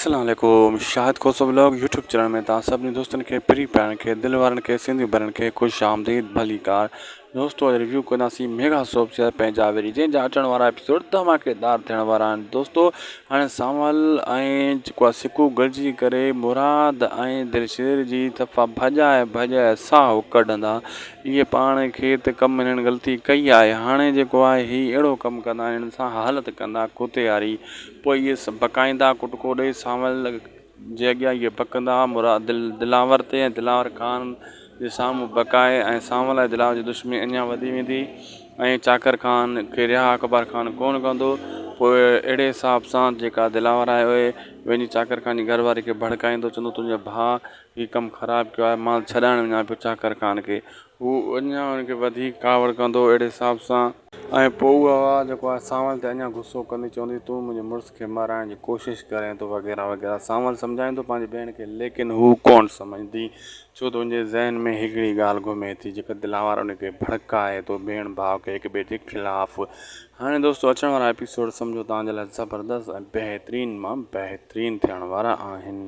السلام عليڪم Shahid Khoso vlog YouTube channel ۾ توهان سڀني دوستن کي پرين پيارن کي دل وارن کي سنڌي ڀائرن کي خوش آمديد ڀليڪار دوستو اڄ ريويو ڪنداسين ميگا سوپ سيريل پنهنجا ويري جنهن جا اچڻ وارا ايپيسوڊ ڌماڪيدار ٿيڻ وارا آهن دوستو هاڻي سانول ۽ جيڪو آهي سڪو گڏجي ڪري مراد ۽ دلشير جي صفا ڀڄائي ڀڄائي ساهه ڪڍندا اهي پاڻ کي ته ڪم هنن غلطي ڪئي آهي هاڻي جيڪو آهي هي اهڙو ڪم ڪندا هنن سان حالت ڪندا ڪتي واري پوء اهي سڀ بڪائيندا، ڪٽڪو ڏئي سانول جي اڳيان اهي بڪندا، مراد دلاور تي ۽ دلاور خان جي سامهون بڪائي ۽ سانول ۽ دلاور جي دشمني اڃا وڌي ويندي ۽ چاڪر خان کي رها اڪبر خان ڪونه ڪندو. پوء اهڙي حساب سان جيڪا دلاور آهي اهي وڃي چاڪر خان جي گهر واري کي ڀڙڪائيندو چوندو تنهنجي ڀاء هي ڪم خراب ڪيو آهي مان ڇڏائڻ وڃان پيو چاڪر خان کي. هو اڃا ان کي وڌيڪ ڪاوڙ ڪندو اهڙي حساب سان. ۽ پوء اها جيڪو آهي سانول تي اڃا غصو ڪندي چوندي تون منهنجي مڙس کي مارائڻ جي ڪوشش ڪرين ٿو وغيره وغيره سانول سمجهائيندو پنهنجي ڀيڻ کي ليڪن هو ڪونه سمجهندي ڇو ته ان جي ذهن ۾ هڪڙي ڳالهه گهمي ٿي جيڪا دلاور ان کي ڀڙڪائي ٿو ڀيڻ ڀاء کي هڪ ٻئي جي خلاف هاڻي دوستو اچڻ وارا ايپيسوڊ سمجهو توهان جي لاء زبردست ۽ بهترين مان بهترين ٿيڻ وارا آهن.